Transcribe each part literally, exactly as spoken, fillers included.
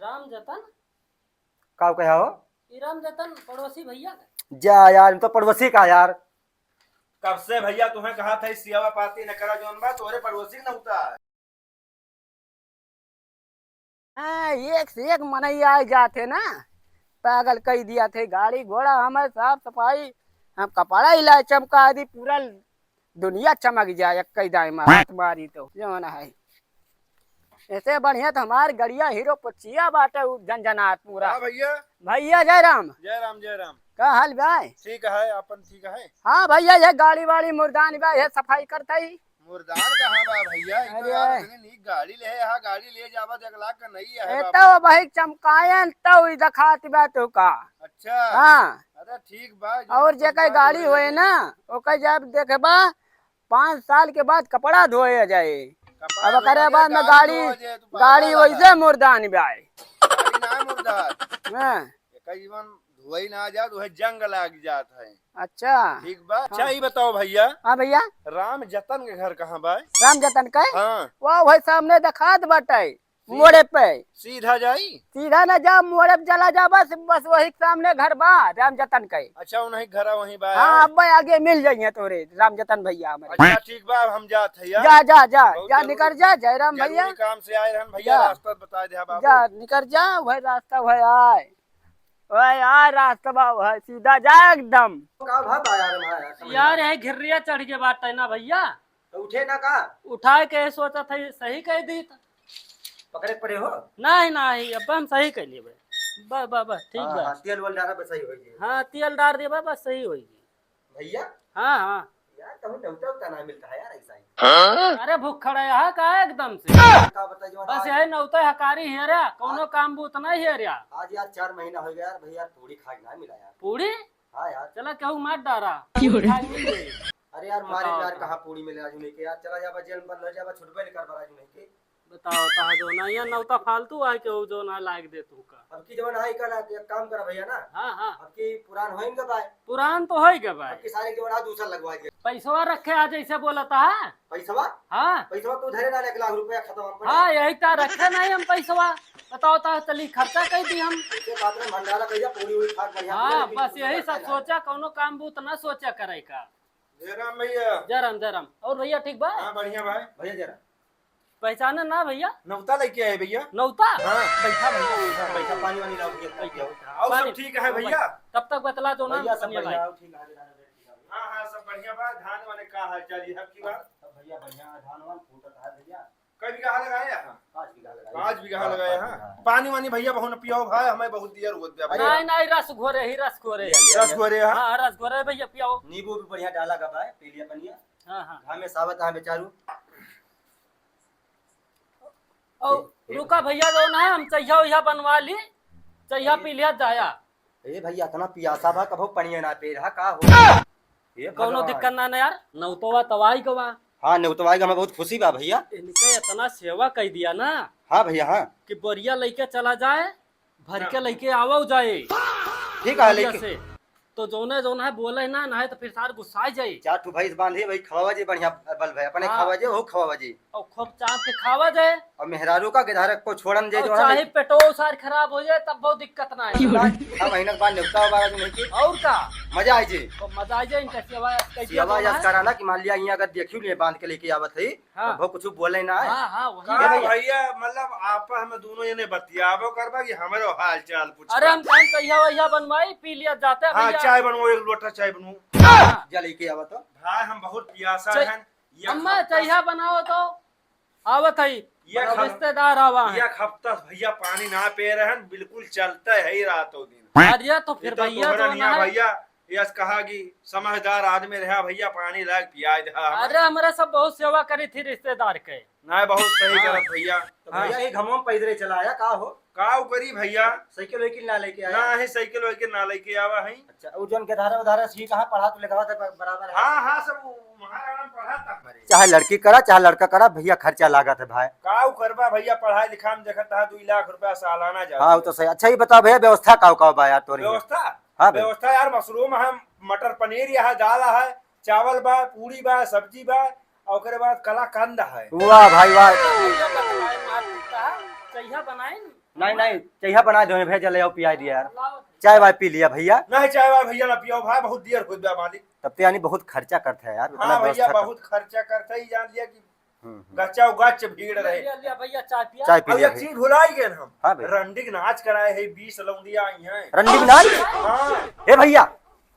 राम जतन? का कहा हो? ई राम जतन पड़ोसी भैया का? जा यार, हम तो पड़ोसी का यार। कब से भैया तुम्हें कहा था, ई सेवा पाती न करा, जौन बा तोरे पड़ोसी न होता है। हाँ, एक से एक मनई आए जात है ना, पागल कई दिया थे। गाड़ी घोड़ा हमें, साफ सफाई, हम कपड़ा ही लाए चमका दी, पूरा दुनिया चमक जाए, एक कई दाई में हाथ मारी तो जौन है। ऐसे बढ़िया तो हमार गड़िया हीरो पचिया बाटे, उ जनजनात पूरा। हाँ भैया। भैया जय राम। जय राम, जय राम। का हाल बा? ठीक है, अपन ठीक है? हाँ भैया, ये गाड़ी वाड़ी मुर्दान बा, ये सफाई करता ही। मुर्दान कहाँ बा भैया? ई तो अरे। यार इतनी नीक गाड़ी ले, यहाँ गाड़ी ले जावा तो एक लाख का नहीं है ए बाबू। तो भाई चमकायन तो ई दिखात बा तो का। अच्छा। हाँ। अरे ठीक बा, जो और अपन जेकर बात गाड़ी होए होए ना, ओकर जब देखबा, पाँच साल के बाद कपड़ा धोए जाए। कपड़ा अब धोए करे जाए, बाद में गाड़ी गाड़ी, धोए जाए, तू गाड़ी बाबा वैसे लगा। मुर्दान बा। गाड़ी ना मुर्दान। हाँ। एकर जीवन धोई ना जात, उहे जंग लाग जात है। अच्छा। ठीक बा। हाँ। अच्छा, ई बताओ भैया। हाँ भैया। राम जतन के घर कहाँ बा? राम जतन के? हाँ। वो वही सामने देखात बाटे, सी-, मोड़े पे। सीधा जाई? सीधा ना जा, मोड़े पे चला जा, बस, बस वही सामने घर बा राम जतन के। अच्छा, उन्हीं घरा वहीं बा हाँ, है? अब आगे मिल जाइए तोरे राम जतन भैया हमारे। अच्छा, ठीक बा, अब हम जात है यार। जा, जा, जा, बहुत जा, जरूरी, निकर जा, जय राम भैया। जरूरी काम से आए रहन भैया, जा। रास्ता बता दे बाबू। जा, निकर जा, वही रास्ता वही आए। ओए यार, रास्ता बा, वह सीधा जा एकदम। का भा बा यार, हमारा समझ यार, में। यही घिर्रिया चढ़ के बात है ना भैया। तो उठे ना का? उठाए के सोचा था, सही कह दी तो। पकड़े पड़े हो? नहीं, नहीं, अब हम सही कह लिए। बस, बस, बस, ठीक हाँ, बा। हाँ, तेल वेल डाला, बस सही हो गई। हाँ, तेल डाल दिया, बस, बस सही हो गई। भैया? हाँ, हाँ। यार, कहूँ नेवता उता ना मिलता है यार, ऐसा ही। हाँ? अरे, भूख खड़ा है, हाँ, का एकदम से? का बताई, जो बस आज यही नेवता हकारी हेरा, कौनो आज काम बूत नहीं हेरा। आज यार, चार महीना हो गया यार, भैया, पूड़ी खाए ना मिला यार। पूड़ी? हाँ यार। चला, केहू मार डारा, क्यों रे? पूड़ी खाए मिल गई। अरे यार, मारे बताओ यार, तो। कहाँ पूड़ी मिले आज उन्हीं के यार, चला जाबा जेल में बंद हो जाबा, छुटबे नहीं करबा आज उन्हीं के। बताओ, तहा जो ना, यहाँ नौता फालतू आए के हो, जो ना लाग दे तू का। अब की जवन आई कल, एक काम करा भैया ना। हाँ, हाँ। अब की पुरान होइन का बाय। पुरान तो होई के बाय। अब की सारे जवन आ दूसरा लगवा दिया। पैसवा रखे आज ऐसे बोला था। पैसवा? हाँ। पैसवा तू धरे ना, एक लाख रुपया खत्म हम हाँ, यही ता रखे नहीं हम पैसवा। बताओ ता चली खर्चा कर दी हम। ऐसे बात में भंडारा भैया, पूरी हुई खाक बढ़िया हाँ, पूरी बस यही सब सोचा, कौनो काम बूत ना सोचा करे का। जय राम भैया। जय राम, जय राम। और भैया ठीक बा? हाँ, बढ़िया भाई। भैया जय राम। पहचाने ना भैया? नौता लेके आए भैया। नौता? हाँ। बैठा भैया, बैठा, बैठा, पानी वानी लाओ भैया, बैठा, बैठा। और सब पानी, ठीक है भैया? तब तक बतला दो ना भैया, सब बढ़िया, ठीक है, ठीक है। हाँ, हाँ, सब बढ़िया बा। धान वाने का हाल चाल है आपकी बार? सब भैया बढ़िया है, धान वान फूटत है भैया। कै बीघा लगाए हैं? पाँच बीघा लगाए हैं। पाँच बीघा हाँ, लगाए हैं। पाँच बीघा। पानी वानी भैया बहुत न पियाओ भाई, हमें बहुत दिया रुकत बा भैया। नहीं, नहीं, रस घोरे ही, रस घोरे। रस घोरे, हाँ। हाँ, रस घोरे भैया पियाओ। नींबू भी बढ़िया डाला का भाई, पी लिया पनिया। हाँ, हाँ। घामे सावत हाँ बेचारू। और ए, ए रुका भैया, जो ना हम चहिया उहिया बनवा ली, चहिया ए, पी लिया जाया। ए भैया, इतना पियासा बा, कभो पनिया ना पी रहा, का हो? ए कौनो भगवान। दिक्कत ना, ना यार, नौतवा तवाई गवा। हाँ, नौतवाई का हमें बहुत खुशी बा भैया। इनके इतना सेवा कह दिया ना। हाँ भैया, हाँ। कि बोरिया लेके चला जाए, भर के हाँ। लेके आवा जाए। ठीक है, बोरिया लेके। से। तो जौने जौन है बोले ना, ना है तो फिर सार गुस्सा जाए। चार ठो भैंस बांधे, वही खवावा जे बढ़िया बल भाई, अपने हाँ। खवावा जे, हो खवावा जे। और खूब चाप के खावा जाए। और मेहरारू का गिधारे को छोड़न जे और जो है चाहे ना। पेटो सार खराब हो जाए, तब बहुत दिक्कत ना है। छह महीना के बाद निपटा बारह दिन के। और का? मजा आ जाए। तो मजा आ जाए, इनका सेवा कैसे सेवा होना यस है? कराना कि मान लिया, यहाँ अगर देखियो नहीं बांध के लेके आवत है, हाँ। तो बहुत कुछ बोले ना है। हाँ, हाँ, वही का है। भैया, मतलब, आपस में दोनों जने बतियाबो करबा कि हमरो हाल चाल पूछबा? अरे, हम कहें चहिया वहिया बनवाई, पी लिया जाते हैं हाँ, भैया। चाय बनवाओ, एक लोटा चाय बनवाओ। हाँ। जा लेके आवा तो। भाई, हम बहुत पियासा चाय हैं, ये अम्मा, खपता चहिया बनाओ तो। आवत है, ये बड़ा खप-, रिश्तेदार आवा है। ये खपता भैया पानी ना पी रहे हैं, बिल्कुल चलता है ही रातों दिन। अरे, तो फिर ये तो भैया तोहरा जो निया ना है। भैया, यस कहा कि समझदार आदमी रहा भैया, पानी लाग पियाए दे हमें। अरे, हमरा सब बहुत सेवा करी थी रिश्तेदार के। नहीं, बहुत सही हाँ। करत भैया। तो हाँ। भैया, ये घमवा में पैदरे चला आया, का हो? का करी भैया? साइकिल वाइकिल ना लेके आया? ना है, साइकिल वाइकिल ना लेके आवा है। अच्छा, वो जौन गधारा उधारा सी कहाँ पढ़ा तो लिखा था ब-, बराबर है? हाँ, हाँ, सब वो महाराणा में पढ़ा था हमारे। चाहे लड़की करा, चाहे लड़का करा, भैया खर्चा लागत है भाई। का करबा भैया, पढ़ाई लिखाई में देखत है दो लाख रुपया सालाना जाता हाँ, वो है। तो सही। अच्छा, ये बताओ भैया, व्यवस्था का का बा यार तोरी? व्यवस्था? हाँ भैया। व्यवस्था यार, मशरूम है, मटर पनीर यहाँ, दाल है, चावल बा, पूरी बा, सब्जी बा, और ओकरे बाद कलाकंद है। वाह भाई वाह। चहिया बनाइन, नहीं, नहीं, चइहा बनाइ देउ भइया, जल्दी आओ, पियाइ दिया यार। लाओ। चाय वाय पी लिया भइया। नहीं, चाय वाय भइया ना पियो भाई, बहुत देर होइ गया मालिक। तब तो यानी बहुत खर्चा करत है यार, इतना हाँ भइया, व्यवस्था कर बहुत खर्चा करत है, ई जान लिया कि हम्म, हम्म। गच्चा गच्च भीड़ रहे। लिया, लिया भइया, चाय पिया। चाय पी अब लिया एक भइया। चीज भुलाइ गए हम। हाँ भइया। रंडी के नाच कराए है, बीस लौंडिया आई हैं। रंडी के नाच? हाँ। ए भइया,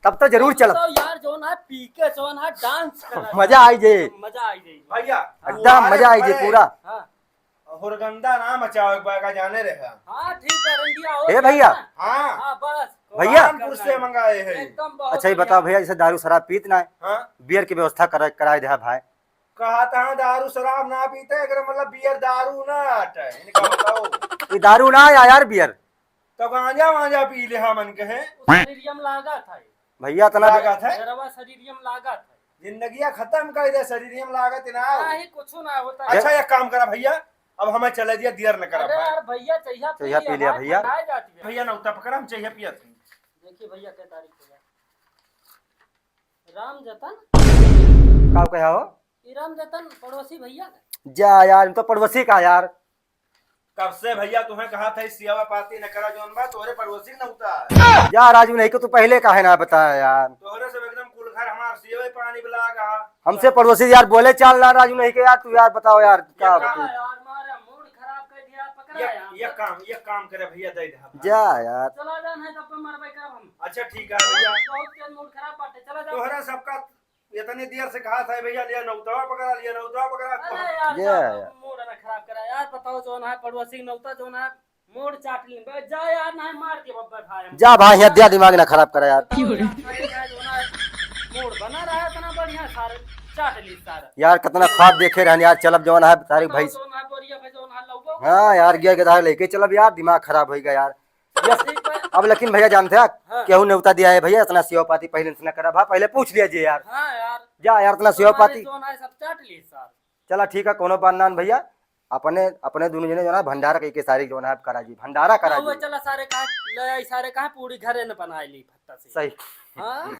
तब तो जरूर चलब। तो यार जौन है पी के जौन है डांस करत है। मजा आइ जाए। मजा आइ जाए। भइया, एकदम मजा आइ जाए पूरा। हाँ। हुरगंदा ना मचाओ, एक बार का जाने रहे। हाँ, ठीक है, रंडिया हो ए गया भइया। ना? हाँ। हाँ, बस। भइया। कानपुर से मंगाए हैं। एकदम बहुत अच्छा, ये बढ़िया। बताओ भइया, जैसे दारू शराब पीत ना है, हाँ। बियर की व्यवस्था करा, कराइ दे भाई। कहा था दारू शराब ना पीते, अगर मतलब बियर दारू ना आटे, इनका बताओ। ये दारू ना आया यार, बियर। तो गांजा वांजा पी ले हमन के हैं। शरीरियम लागत है। भइया, इतना लागत है। शरीरियम लागत है। जिंदगिया खत्म कर दे, शरीरियम लागत ना। नहीं, कुछ ना होता है। अच्छा, एक काम करा भइया, अब हमें चले दिया, देर न करा अरे भाई। यार भइया, चइहा पी चइहा लिया पी लिया भाई, भइया। ठंडाए जाती है। भइया, नौता पकड़ा, हम चइहा पियत हैं। देखिए भइया, के तारीख है? राम जतन। का कहा हो? ई राम जतन पड़ोसी भइया। जा यार, इ तो पड़ोसी का यार। कब से भइया तुम्हें कहा था, ई सेवा पाती न करा, जौन बा तोरे पड़ोसी न होता है। जा राजू, नहीं को तू पहिले काहे ना बताया यार। तोहरे सब एकदम कुल घर हमार सेवे पानी बिला गा। हमसे पड़ोसी यार बोले चाल ना राजू, नहीं के यार, तू यार बताओ यार, ये का काम बताऊं? यार, मारे मूड खराब कर दिया, पकड़ा ये, यार। ये काम, ये काम करे भइया, दे दे। जा यार। चला जा, नहीं तब तो मरबे करब हम। अच्छा ठीक है भइया। बहुत तेज मूड खराब बाटे, चला जा। तोहरा सबका इतनी देर से कहा था भइया, लिया नौतवा पकड़ा, लिया नौतवा पकड़ा। अरे यार, जा जा, यार। मूड ना खराब करा यार, बताओ जौन है पड़ोसी नौता जौन है मूड चाट ली। बे, जा यार, नहीं मार दिया बब्बे भाई हम। जा भाई, यहाँ दिया दिमाग ना खराब करा यार। बताओ यार, सारे का जौन है मूड बना रहा है इतना बढ़िया, सारे चाट ली सारे। यार, कितना ख्वाब देखे रहन यार, चलब जौन है तारीख भाई। जौन है बोरिया पे जौन है लौबो। हाँ यार, गया गधा लेके चलब यार, दिमाग खराब होइगा यार। यस। ठीक बा। अब लेकिन भइया जानते हैं, हाँ। केहू नेवता दिया है भइया, इतना सेवा पाती पहिले से ना करा भा, पहिले पूछ लिया जे यार। हाँ यार। जा यार, इतना सेवा हमारे पाती। जौन है सब चाट ली सर। चला ठीक है, कोनो बात ना भइया, अपने, अपने दुनों जने जौन है भंडारा कइके सारी जौन है करा जी, भंडारा करा हाँ, वो जी। चला सारे कहा, ले आई सारे कहा पूरी घरे न बनाए ली फत्ता से। सही। हाँ?